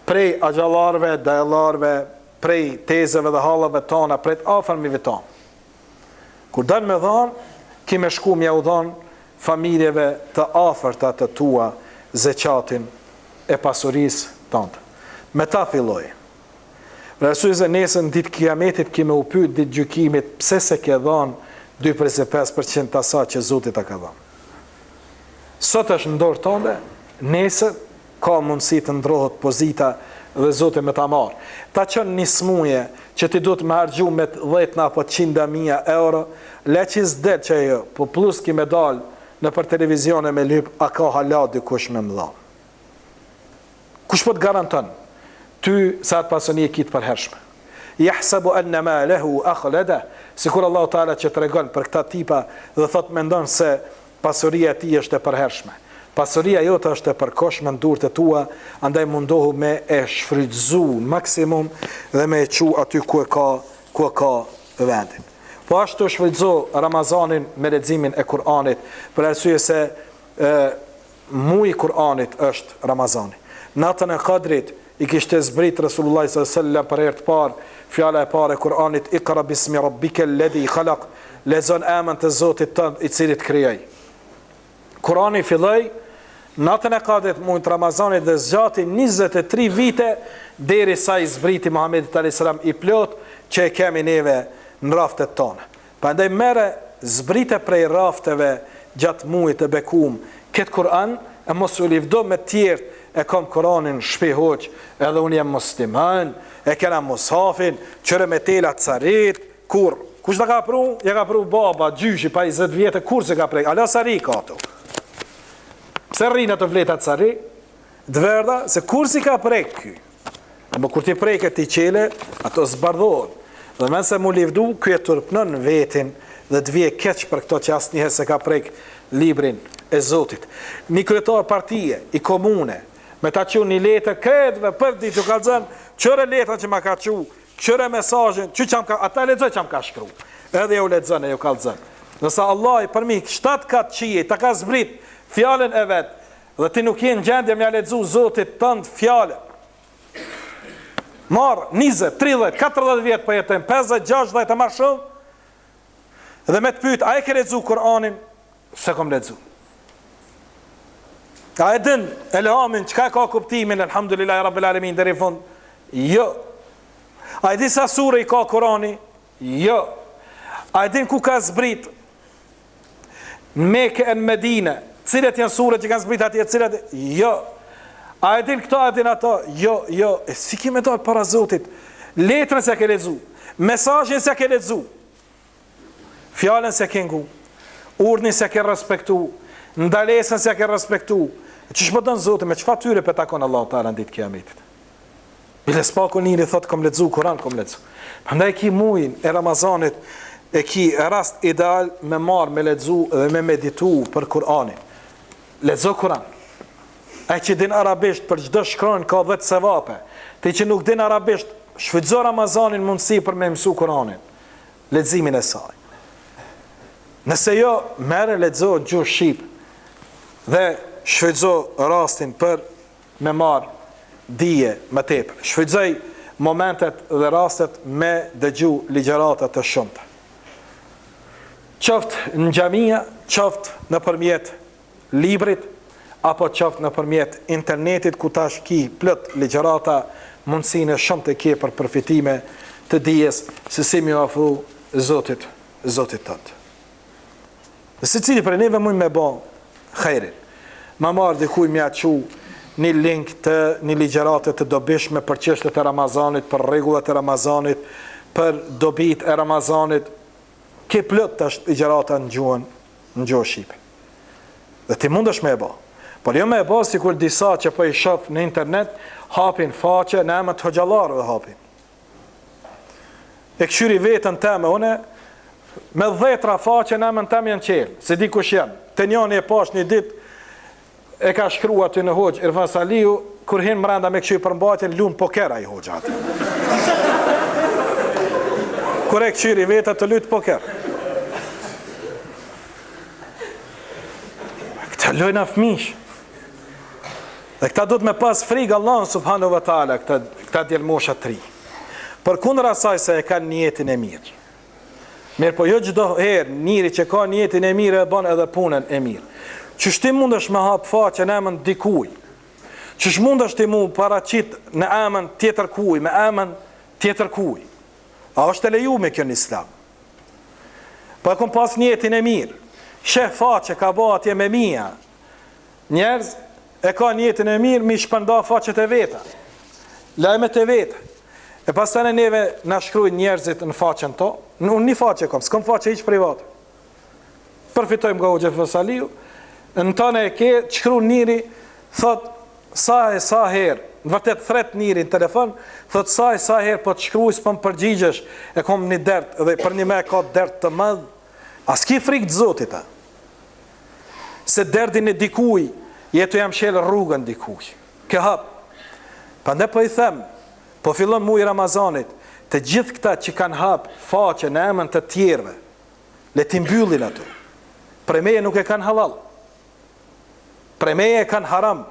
A: Prej axhallarëve, dajallarëve, prej tezeve dhe hallave tona, prej të afërmive tonë. Kur don me dhanë, ki me shku me jau dhanë familjeve të afërta të tua zeqatin e pasurisë tënde. Me ta filloj. Për arsye se nesër në ditë kiametit ki me u pyet ditë gjykimit pse s'e ke dhanë 2,5% të asaj që Zoti ta ka dhanë. Sot është në dorë tënde, nesër Ka mundësi të ndrohet pozita dhe Zoti me ta marrë. Ta çon një smuje që ti duhet me harxhu me dhjetna apo qinda mija euro, le që s'del që ajo, po plus ki me dalë nëpër televizione me lyp a ka hala dikush me më dhanë. Kush po të garanton ty se atë pasuni e ki të përhershme? Jahsabu anna malehu akhlada, sikur Allahu Teala që tregon për këta tipa dhe thotë mendon se Pasuria e tij është e përhershme. Pasuria jote është e përkohshme në duart e tua, andaj mundohu me e shfrytëzu në maksimum dhe me e çu aty ku e ka ku e ka vendin. Po ashtu shfrytëzo Ramazanin me leximin e Kur'anit, për arsye se e, muji i Kur'anit është Ramazani. Natën e Kadrit i kishte zbrit Resulullah sallallahu alaihi wasallam për herë të parë fjala e parë e Kur'anit Iqra bismi rabbika alladhi khalaq, lexo në emër të Zotit tënd i cili të krijoi. Kur'ani filloi natën e Kadrit muajit të Ramazanit dhe zgjati 23 vite derisa i zbriti Muhamedit alayhis salam i plot që e kemi neve në raftet tona. Prandaj merre zbrite prej rafteve gjatë muajit të bekum këtë Kur'an e mos u livdo me të tjerët e kam Kur'anin në shpi hoxhë edhe unë jam musliman e kena mushafin qyre me tela carit kurr kush ta ka pru ja ka pru baba gjyshi pa 20 vjetë kurr s'e ka prek ala sari ka ato. Pse rrinë ato fletat sa rri? Të verdha, se kurrë s'i ka prek ky. Ama kur t'i preke t'i çele, ato zbardhohen. Dhe në vend se mu livdu, ky e turpnon vetin dhe të vije keq për këto që asnjëherë s'e ka prek librin e Zotit. Një kryetar partie, i komune, me ta çu një letër krejtve për ditë ju kallzon, qyre letrën që ma ka çu, qyre mesazhin, që ça m'ka, ata lexoj ça m'ka shkru. Edhe ju lexon e ju kallzon. Nëse Allahi përmi shtatë kat qiej ta ka zbrit fjalën e vet dhe ti nuk je në gjendje me ja lexu Zotit tënd fjalën. Marr 20, 30, 40 vjet po jetojmë, 50, 60 e më shumë. Dhe me të pyet, a e ke lexu Kur'anin? S'e kom lexu. A e din elhamin, çka ka kuptimin, elhamdulillahi rabbil alemin, deri në fund? Jo. A e di sa sure i ka Kurani? Jo. A e din ku ka zbrit? Në Mekë e në Medine. Cilat janë suret që kanë zbrit atje, cilat? Jo. A e din këto, a e din ato? Jo, jo. E si ki me dalë para Zotit? Letrën s'e ke lexu. Mesazhin s'e ke lexu. Fjalën s'e ke ngu. Urdhnin s'e ke respektu. Ndalesën s'e ke respektu. Qysh po don Zoti me çfarë fytyre pe takon Allahu Teala në ditë kiametit? Bile s'paku njeri thot kom lexu Kur'an kom lexu. Prandaj ki mujin e Ramazanit e ki rast ideal me marr me lexu dhe me meditu për Kur'anin. Lexo Kur'an. Ai që din arabisht për çdo shkronjë ka 10 sevape. Ti që nuk din arabisht, shfrytëzo Ramazanin mundësi për me mësu Kur'anin. Leximin e saj. Nëse jo, merre lexo gjuhë shqip dhe shfrytëzo rastin për me marr dije më tepër. Shfrytëzoj momentet dhe rastet me dëgju ligjërata të shumta. Qoftë në xhamia, qoftë nëpërmjet librit, apo qoftë nëpërmjet internetit ku tash ki plot ligjërata, mundësinë e shumtë e ke për përfitime të dijes se si me iu afru Zotit, Zotit tënd. Dhe secili prej neve mund me bo hajrin. Ma marr dikuj me ja çu një link të një ligjërate të dobishme për çështjet e Ramazanit, për rregullat e Ramazanit, për dobitë e Ramazanit. Ke plot tash ligjërata në gjuhën, në gjuhën shqipe. Dhe ti mundesh me e bo. Por jo me e bo sikur disa që po i shoh në internet hapin faqe në emër të hoxhallarëve hapin. E kqyri veten teme une, me dhetra faqe në emën tem janë çelë, s'e di kush janë. Te njani e pash një dit, e ka shkru aty në hoxhë Irfan Salihu, kur hin mrenda me kqyr përmbajtjen, lun poker ai hoxha aty. Kur e kqyri vete tu lujt poker. Këta lojna fëmish. Dhe këta duhet me pas frikë Allahun subhanahu wa taala, këta këta djelmosha të ri. Përkundër asaj se e kanë nijetin e mirë. Mirëpo jo çdo herë njeri që ka nijetin e mirë e bën edhe punën e mirë. Qysh ti mundesh me hap faqe në emën dikuj? Qysh mundesh ti mu paraqit në emën tjetër kuj, me emën tjetër kuj? A është e lejume kjo në Islam? Po e kom pas nijetin e mirë. Sheh faqe ka bo atje me mija. Njerëz e ka nijetin e mirë mi shpërnda faqet e veta, lajmet e veta. E pastaj ne neve na shkruajnë njerëzit në faqen to, unë një faqe kam, s'kam faqe hiç private. Përfitojmë nga Hoxhë Irfan Salihu, në tonë e ke, të shkruan njëri, thot sa e sa herë, në vërtet thret njëri në telefon, thot sa e sa herë po të shkruaj s'po më përgjigjesh, e kom një dert dhe për një me ka dert të madh. A s'ki frikë të Zotit a? Se derdin e dikuj, je tu ja mshel rrugën dikuj. Ke hap. Prandaj po i them, po fillon muaji i Ramazanit, të gjithë këta që kanë hap faqe në emën të tjerëve, le t'i mbyllin ato. Prej meje nuk e kanë hallall. Prej meje e kanë haram.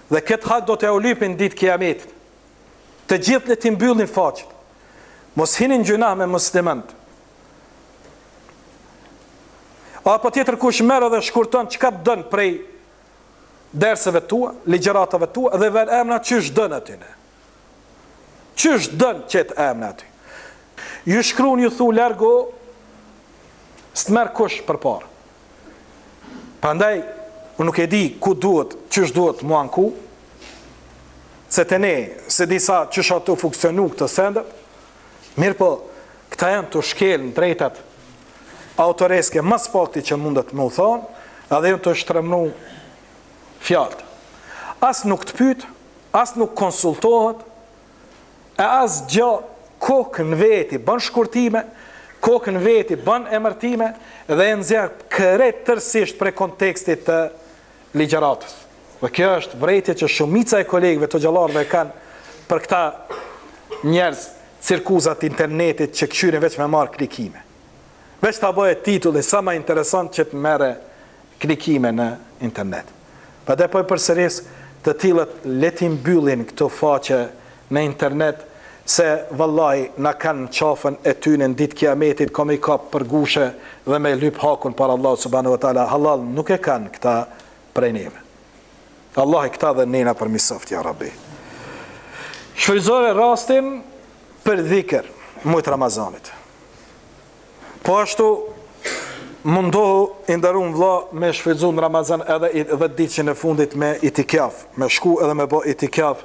A: Dhe këtë hak do t'jau lypin ditë kiametit. Të gjithë le t'i mbyllin faqet. Mos hini në gjynah me muslimant. Apo tjetër kush merr edhe shkurton çka të don prej derseve tua, ligjëratave tua dhe vën emra qysh don aty ne. Qysh don qet emra aty. Ju shkruan ju thu largo s'të merr kush përpara. Prandaj unë nuk e di ku duhet, qysh duhet mu anku, se te ne, se di sa qysh ato funksionu këto sendet, Mirëpo, këta janë tu shkel në drejtat autoreske më së pakti që mundet me u thonë, edhe janë tu shtremnu. Fjalët. As nuk të pyet, as nuk konsultohet, e asgjë kokë në veti bën shkurtime, kokë në veti bën emërtime dhe e nxjerr krejt tërësisht prej kontekstit të ligjëratës. Dhe kjo është vërejtje që shumica e kolegëve të hoxhallarëve kanë për këta njerëz cirkuza të internetit që kqyrin veç me marr klikime. Veç ta bëjë titullin sa ma interesant që të merre klikime në internet. Prandaj po e përsëris, të tillët le t'i mbyllin këto faqe në internet se vallahi na kanë në qafën e tyne në ditë kiametit ka me i kap për gushe dhe me lyp hakun para Allahut subhanahu wa taala hallall nuk e kanë këta prej neve. Allahi këta dhe ne na përmirësoftë ja Rabbi. Shfrytëzoje rastin për dhikr mujt Ramazanit. Po ashtu mundohu i nderum vlla me shfrytëzu në Ramazan edhe 10 ditëshin e fundit me itikaf, me shku edhe me bo itikaf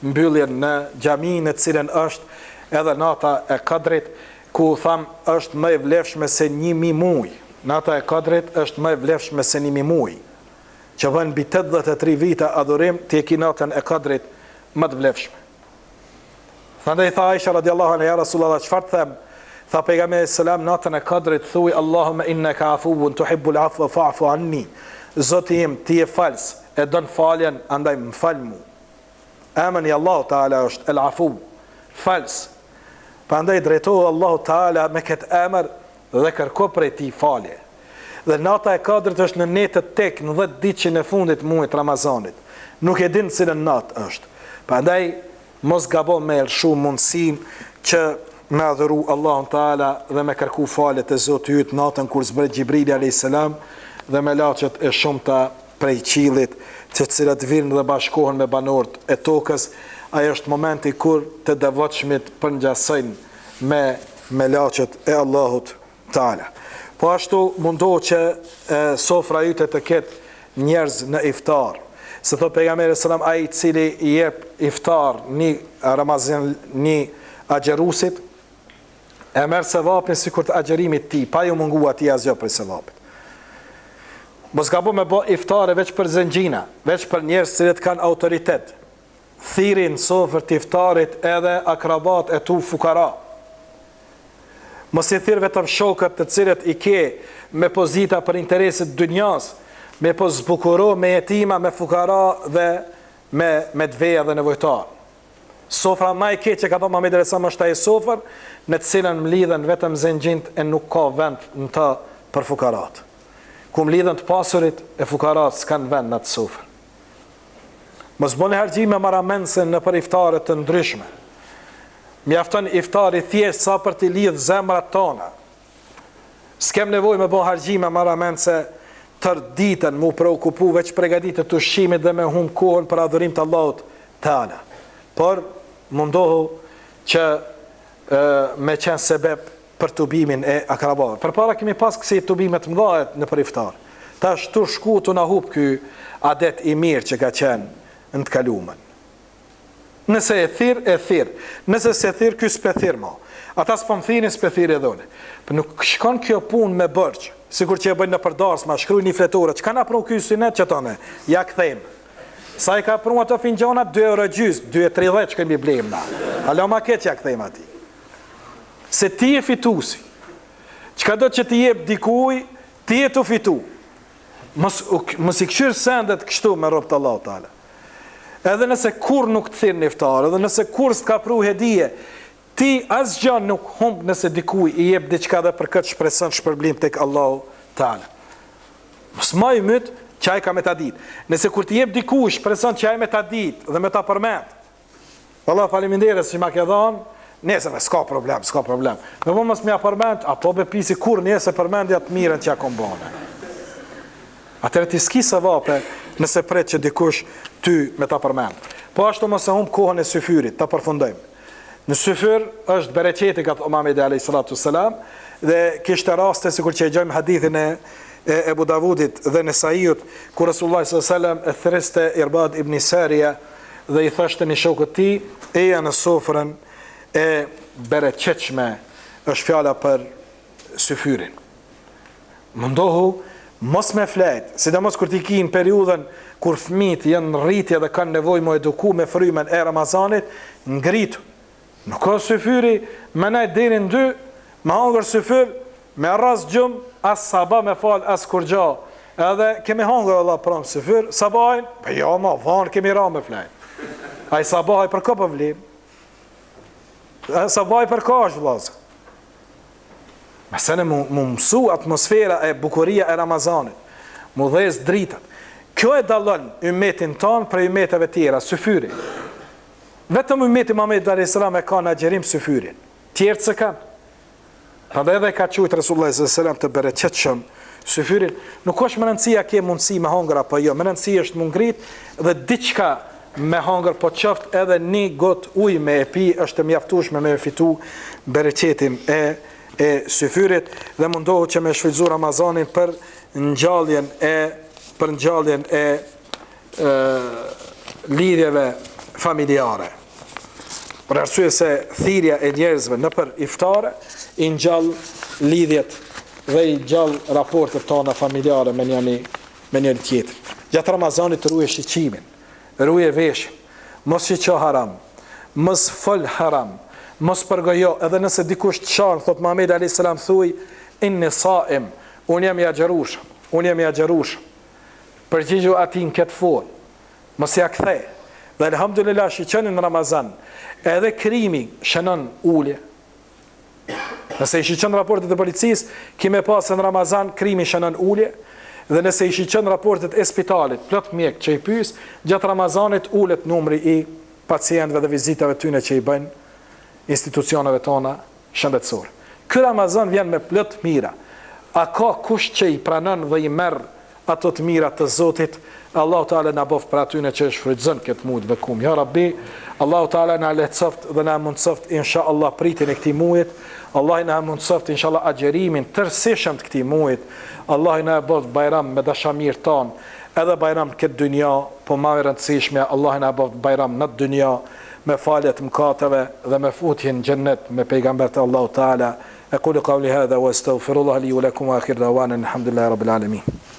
A: mbylljen në xhami në të cilën është edhe nata e Kadrit, ku tham është më e vlefshme se 1000 muaj. Nata e Kadrit është më e vlefshme se 1000 muaj. Që bën mbi 83 vite adhurim, ti e ki natën e Kadrit më të vlefshme. Prandaj tha Aisha radiallahu anha, ja Rasulullah, çfarë të them? Tha pejgamberi alayhis salam natën e Kadrit thuj Allahumma innaka afuwun tuhibbul afwa fa'fu anni. Zoti im, ti je fals, e don faljen, andaj më fal mu. Emri i Allahut Teala është El Afu, fals. Prandaj drejtohu Allahut Teala me këtë emër dhe kërko prej tij falje. Dhe nata e Kadrit është në netët tek në 10 ditëshin e fundit muajit Ramazanit. Nuk e din cilën natë është. Prandaj mos gabo me e lëshu mundësinë që me adhuru Allahun Teala dhe me kërku falje te Zoti yt natën kur zbret Xhibrili alayhis salam dhe melaqet e shumta prej qiellit, të cilat vijnë dhe bashkohen me banorët e tokës, ai është momenti kur të devotshmit përngjasojnë me melaqet e Allahut Teala. Po ashtu mundohu që e, sofra jote të ketë njerëz në iftar. Se thot pejgamberi sallam ai i cili i jep iftar një Ramazan një agjërusit e merr sevapin sikur të agjërimit të tij, pa ju mungu atij asgjë prej sevapit. Mos gabo me bë iftare veç për zengjina, veç për njerëz të cilët kanë autoritet. Thirri në sofër të iftarit edhe akrabat e tu fukara. Mos i thirr vetëm shokët të cilët i ke me pozita për intereset dynjas, mirëpo zbukuro me jetima, me fukara dhe me, me të veja dhe nevojtar. Sofra ma e keqe ka thonë Muhamedi alejhi selam është ajo sofër në të cilën mlidhen vetëm zengjint e nuk ka vend në të për fukarat. Ku mlidhen të pasurit e fukarat s'kanë vend në atë sofër. Mos bëni harxhime marramendëse nëpër iftare të ndryshme. Mjafton iftari thjesht sa për t'i lidh zemrat tona. S'kem nevojë me bo harxhime marramendëse tërë ditën mu preokupu veç pregatitje të ushqimit dhe me humb kohën për adhurim të Allahut Teala. Por mundohu që e, me qenë sebeb për tubimin e akrabave. Përpara kemi pas kësi tubime të mëdha nëpër iftar. Tash tu shku tu na hup ky adet i mirë që ka qenë në të kalumen. Nëse e thirr, e thirr. Nëse s'e thirr, ky s'pe thirr mo. Ata s'po më thirrin, s'pe thirr edhe unë. Po nuk shkon kjo punë me borxh, sikur që e bëjnë nëpër darsma, shkruajnë një fletore, çka na pru ky synet që tonë? Ja kthejmë. Sa i ka pru ato finxhona 2 euro gjys, 2.30 shkojmë i blejmë na. Hala ma keq ja kthejmë atij. Se ti je fitusi. Çka do që ti jep dikuj, ti je tu fitu. Mos, mos i kqyr sendet kështu me robët Allahu Teala. Edhe nëse kur nuk të thirr në iftar, edhe nëse kur s'të ka pru hedije, ti asgjë nuk humb nëse dikuj i jep diçka dhe për këtë shpreson shpërblim tek Allahu Teala. Mos maj ymyt që ai ka me ta ditë. Nëse kur ti jep dikuj shpreson që ai me ta ditë dhe me ta përmend, Valla faleminderit që ma ke dhënë. Nesër s'ka problem, s'ka problem. Me po mos më ja përmend, apo be pisi kur nesër përmendi atë mirën që ja kom bane. Atëherë ti s'ki sevape nëse pret që dikush ty me ta përmend. Po ashtu mos e humb kohën e syfyrit, ta përfundojmë. Në syfyr është bereqeti ka thënë Muhamedi alayhi salatu selam dhe kishte raste sikur që e gjejmë hadithin e e Ebu Davudit dhe Nesaiut ku Resulullah sallallahu alaihi wasallam e thriste Irbad ibn Saria dhe i thoshte një shokut të tij, eja në sofrën e bereqetshme, është fjala për syfyrin. Mundohu Mos me flejt, sidomos kur ti ki në periudhën kur fëmijët janë në rritje dhe kanë nevojë mu eduku me frymën e Ramazanit, ngritu. Nuk o syfyri me nejt deri në dy, me hangër syfyr, me rras gjumë, as sabah me fal as kurgjo. Edhe kemi hangër valla pram syfyr, sabahin, po jo ma vonë kemi ra me flejt. Ai sabahi për kë po vlen? Sabahi për kë është vëllazër? Mesele mu, mu mësu atmosfera e bukuria e Ramazanit, mu dhez dritat. Kjo e dallon ymetin tonë prej ymeteve tjera, syfyri. Vetëm ymeti Muhamedit alayhis salam e ka në agjërim syfyrin. Tjerët s'e kanë. Prandaj edhe e ka quajtur Resulullah sallallahu alaihi wasallam të bereqetshëm syfyrin. Nuk është me rëndësi a ke mundësi me hongër apo jo, me rëndësi është mu ngrit dhe diçka me hongër po qoftë edhe një gotë ujë me e pi është e mjaftueshme me e fitu bereqetin e e syfyrit dhe mundohu që me shfrytëzu Ramazanin për ngjalljen e për ngjalljen e, e lidhjeve familjare. Për arsye se thirrja e njerëzve nëpër iftare i ngjall lidhjet dhe i ngjall raportet tona familjare me njëri me njëri tjetrin. Gjatë Ramazanit ruaj shiqimin, ruaj veshin, mos shiqo haram, mos fol haram, mos përgojo, edhe nëse dikush të shan, thot Muhamedi alayhis salam thuj inni saim, unë jam i agjërueshëm, unë jam i agjërueshëm. Përgjigju atij në këtë formë. Mos ja kthe. Dhe elhamdulillah shiqoni në Ramazan, edhe krimi shënon ulje. Nëse i shiqon raportet e policisë, ki me pa se në Ramazan krimi shënon ulje, dhe nëse i shiqon raportet e spitalit, plot mjek që i pys, gjatë Ramazanit ulet numri i pacientëve dhe vizitave tyne që i bëjnë institucioneve tona shëndetësore. Ky Ramazan vjen me plot mira. A ka kush që i pranon dhe i merr ato të mira të Zotit, Allahu Teala na bëftë prej atyne që e shfrytëzon këtë muaj të bekum. Ja Rabbi, Allahu Teala na lehtësoftë dhe na mundësoftë inshallah pritjen e këtij muajit. Allahu na mundësoftë inshallah agjërimin tërësishëm të këtij muajit. Allahu na e bëftë bajram me dashamirët tanë, edhe bajram në këtë dynja, po ma e rëndësishmja, Allahu na e bëftë bajram në atë dynja me falje të mëkateve dhe me futjen në xhennet me pejgamberët e Allahu Teala. Ekulu kauli hadha wa astaghfirullah li wa lakum wa akhir dawana alhamdulillahi rabbil alamin.